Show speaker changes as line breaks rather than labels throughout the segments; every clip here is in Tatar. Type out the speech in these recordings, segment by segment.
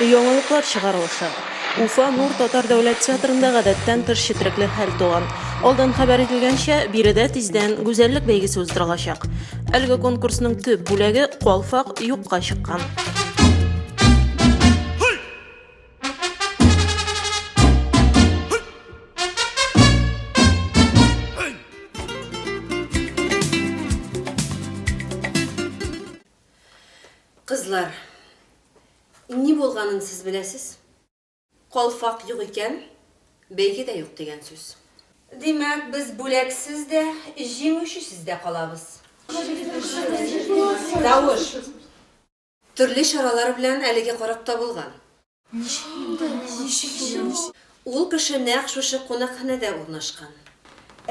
Яңалыклар чыгарылышы. Уфа Нур татар дәүләт театрында гадәттән тыш четерекле хәл туган. Алдан хәбәр ителгәнчә, биредә тиздән гүзәллек бәйгесе уздырылачак. Әлеге конкурсның төп бүләге калфак юкка чыккан.
Кызлар, ни булганын сез беләсез. Калфак юк икән, бәйге дә юк дигән сүз. Димәк, без бүләксез дә, җиңүчесез дә калабыз. Тавыш! Төрле чаралар белән әлеге карак табылган. Ул кеше нәкъ шушы кунакханәдә урнашкан.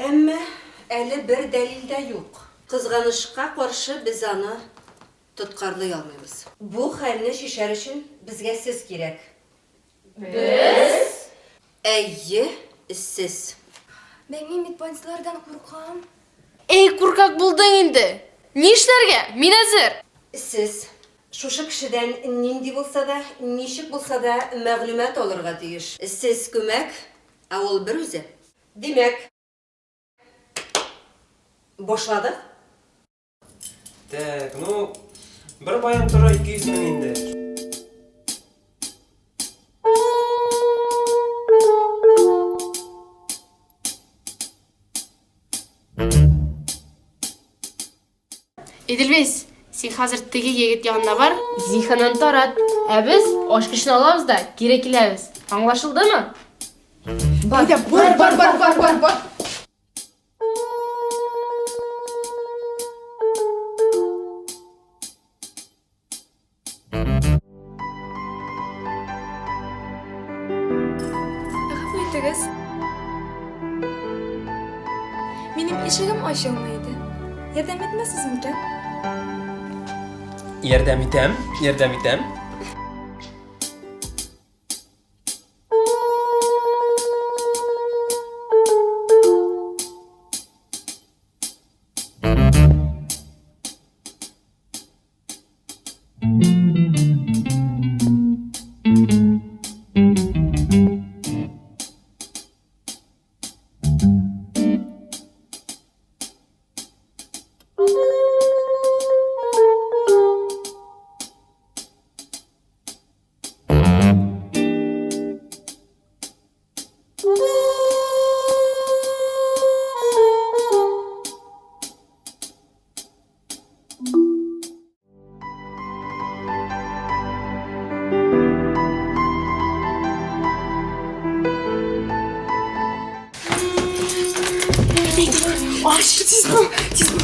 Әмма әле бер дәлил дә юк. Кызганычка каршы, без аны тоткарлый алмыйбыз. Бу хәлне чишәр өчен безгә сез кирәк.
Без?
Әйе, сез.
Бәй, мин бит бандитлардан куркам.
Эй, куркак булдың инде! Ни эшләргә? Мин әзер!
Сез шушы кешедән нинди булса да, ничек булса да мәгълүмат алырга тиеш. Сез күмәк, ә ул берүзе. Димәк, башладык?
Так, ну, бер баян тора 200 мең инде.
Эдельвейс, син хәзер теге егет янына бар, зиһенен тарат. Ә без ачкычны алабыз да кире киләбез. Аңлашылдымы?
Бар, бар, бар, бар, бар, бар, бар. Гафу итегез. Минем ишегем ачылмый иде. Ярдәм итмәссез микән?
Ярдәм итәм, ярдәм итәм.
Ач, тиз бул, тиз бул.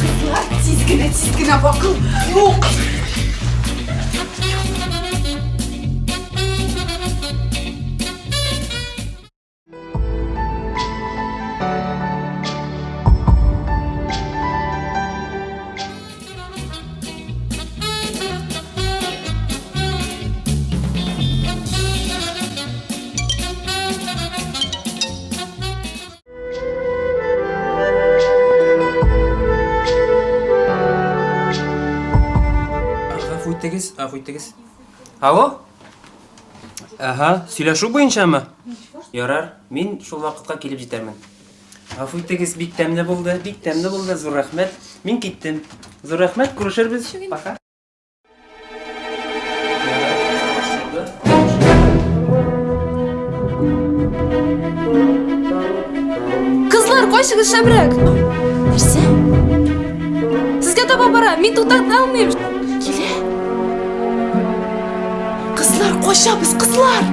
Кызлар, тиз генә, тиз генә вакыт юк.
Гафу итегез, гафу итегез. Алло? Ага, сөйләшү буенчамы? Ярар, мин шул вакытка килеп җитәрмен. Гафу итегез, бик тәмле булды, бик тәмле булды, зур рәхмәт. Мин киттем. Зур рәхмәт, күрешербез. Пока.
Кызлар, кайчыгыз шәбрәк? Нәрсә? Сезгә таба бара, мин туктата алмыйм. Килә. Кызлар, качабыз, кызлар!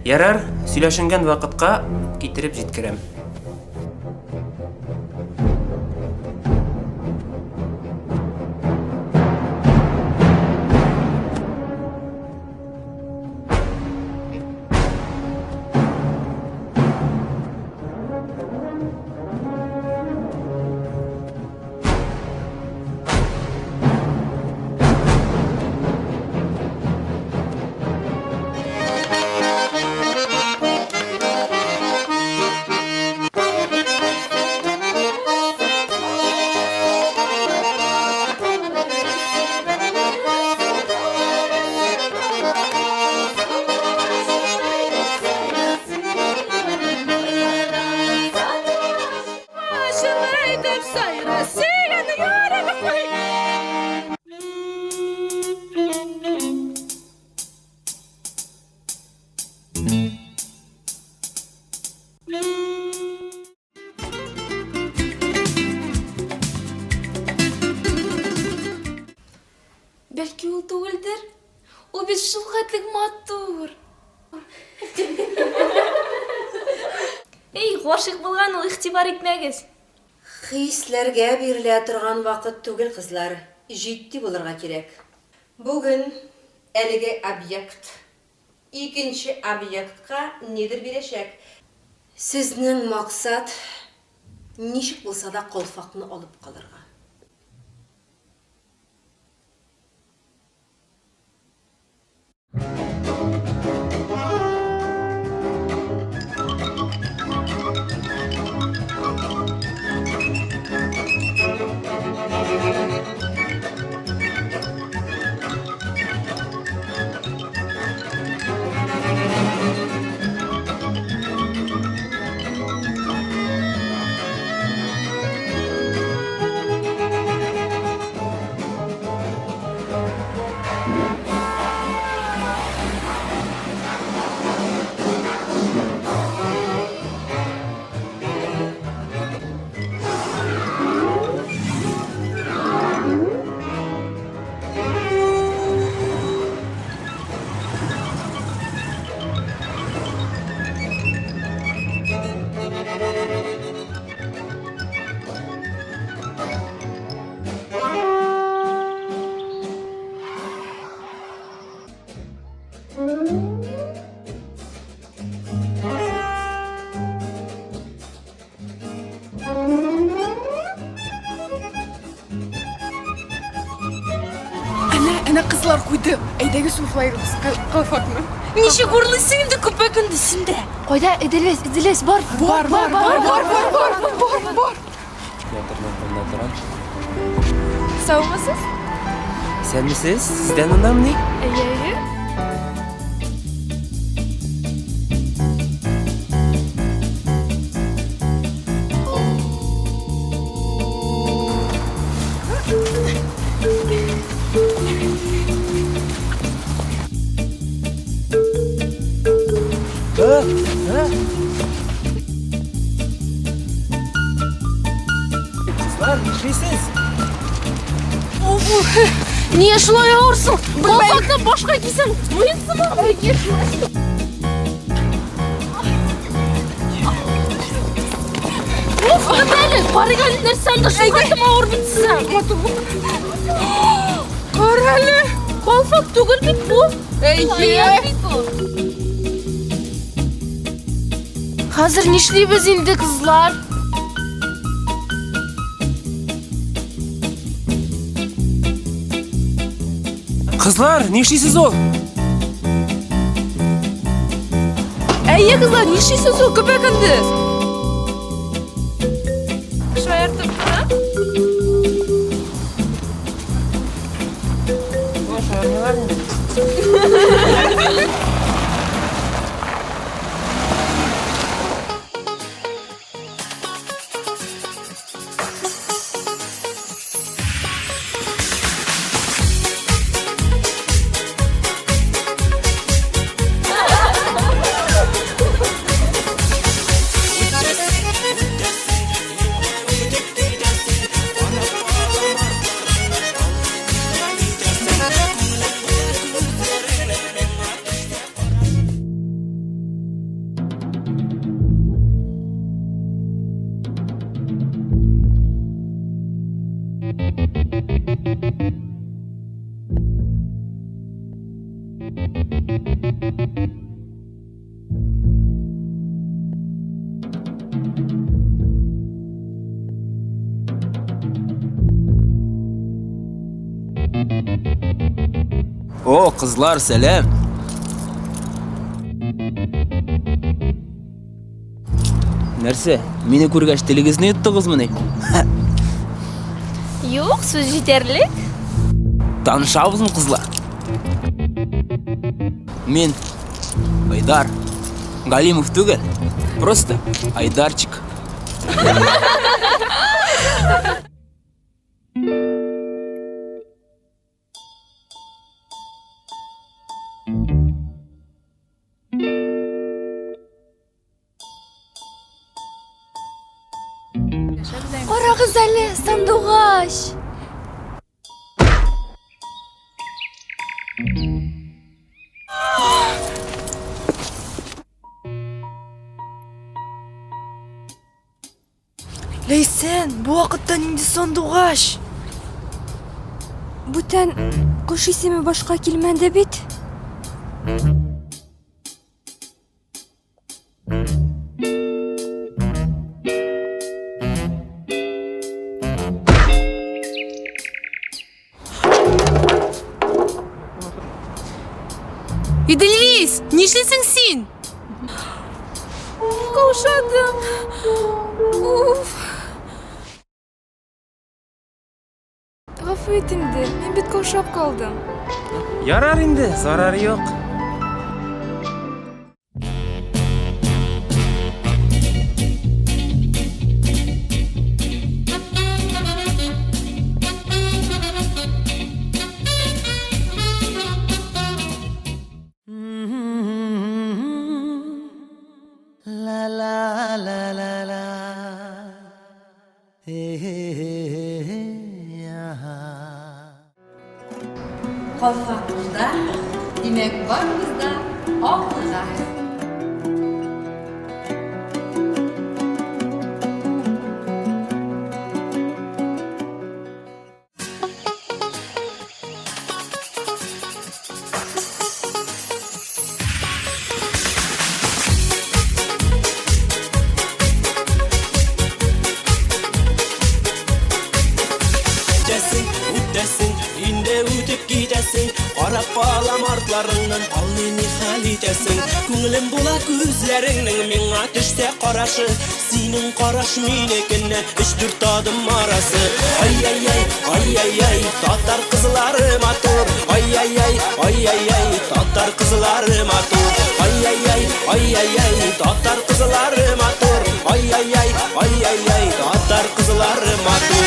Ярар, сөйләшенгән вакытка китереп җиткерәм.
Ул бит шул хәтлек матур.
Эй, гашыйк булган ул, игътибар итмәгез.
Хисләргә бирелә торган вакыт түгел, кызлар, җитди булырга кирәк. Бүген әлеге объект икенче объектка нидер бирәчәк. Сезнең максат, ничек булса да калфакны алып калырга.
Әнә, әнә кызлар куйды. Әйдәгез урлайбыз калфакны.
Ничек урлыйсың инде көпә көндезендә?
Кайда Эделес, Эделес, бар.
Бар, бар, бар, бар, бар, бар, бар, бар.
Театрның кулына торам.
Саумысыз?
Исәнмесез? Сездән андамыни?
Әйе, әйе.
Кызлар, нишлисез?
Нигә шулай авырсың? Калфакны башка кисәң, муен сыман. Уф, әле, карыйк әле нәрсә анда, шул хәтле авыр бит сиңа.
Кара әле.
Калфак түгел бит бу.
Әйе.
Хәзер нишлибез инде, кызлар?
Кызлар, нишлисез ул?
Әйе, кызлар, нишлисез ул көпә көндез? Шаяртып тора.
О, кызлар, сәлам. Нәрсә, мине күргәч телегезне йоттыгызмыни?
Юк, сүз җитәрлек.
Танышабызмы, кызлар? Мин Айдар. Галимов түгел, просто Айдарчик.
Карагыз әле, сандугач! Ләйсән, бу вакытта нинди сандугач?
Бүтән кош исеме башка килмәде бит.
Эдельвейс, нишлисең син?
Каушадым. Уф. Гафу ит инде, мин бит каушап калдым.
Ярар инде, зарары юк.
Калфак кулда, димәк, барыбыз да алга.
Үтәсең, үтәсең, инде үтеп китәсең. Карап калам артларыңнан, калмый ни хәл итәсең. Күңелем була күзләреңнең миңа төшсә карашы. Синең караш минекеннән өч-дүрт адым арасы. Ай-яй-яй, ай-яй-яй, татар кызлары матур. Ай-яй-яй, ай-яй-яй, татар кызлары матур. Ай-яй-яй, ай-яй-яй, татар кызлары матур. Ай-яй-яй, ай-яй-яй, татар кызлары матур.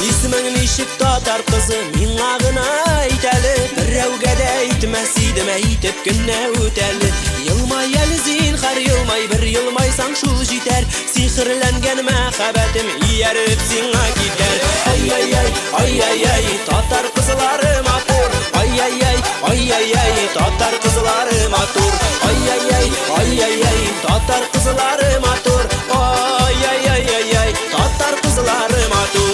Исемең ничек, татар кызы, миңа гына әйт әле. Берәүгә дә әйтмәс идем, әйтеп кенә үт әле. Елмай әле, зинһар, елмай, бер елмайсаң шул җитәр. Сихерләнгән мәхәббәтем ияреп сиңа китәр. Ай-яй-яй, ай-яй-яй, татар кызлары матур. Ай-яй-яй, ай-яй-яй, татар кызлары матур. Ай-яй-яй, ай-яй-яй, татар кызлары матур. Ай-яй-яй-яй-яй, татар кызлары матур.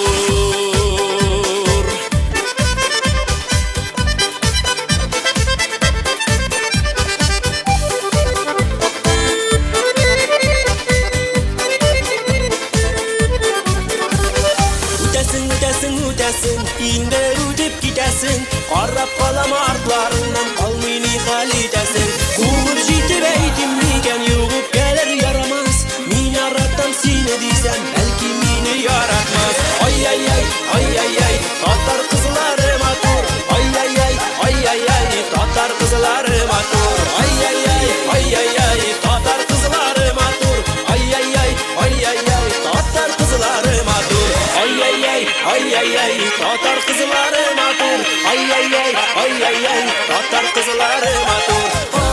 Үтәсең, үтәсең, үтәсең, инде үтеп китәсең. Карап калам артларыңнан, калмый ни хәл итәсең. Куып җитеп әйтим микән, юк үпкәләр ярамас. Мин яратам сине дисәм, бәлки мине яратмас. Ай-яй-яй, ай-яй-яй, татар кызлары матур. Ай-яй-яй, ай-яй-яй, татар кызлары матур. Ай-яй-яй, ай-яй-яй, татар кызлары матур. Ай-яй-яй, ай-яй-яй, татар кызлары матур. Ай-яй-яй, ай-яй-яй, татар кызлары матур. Ай-яй-яй, ай-яй-яй, татар кызлары матур.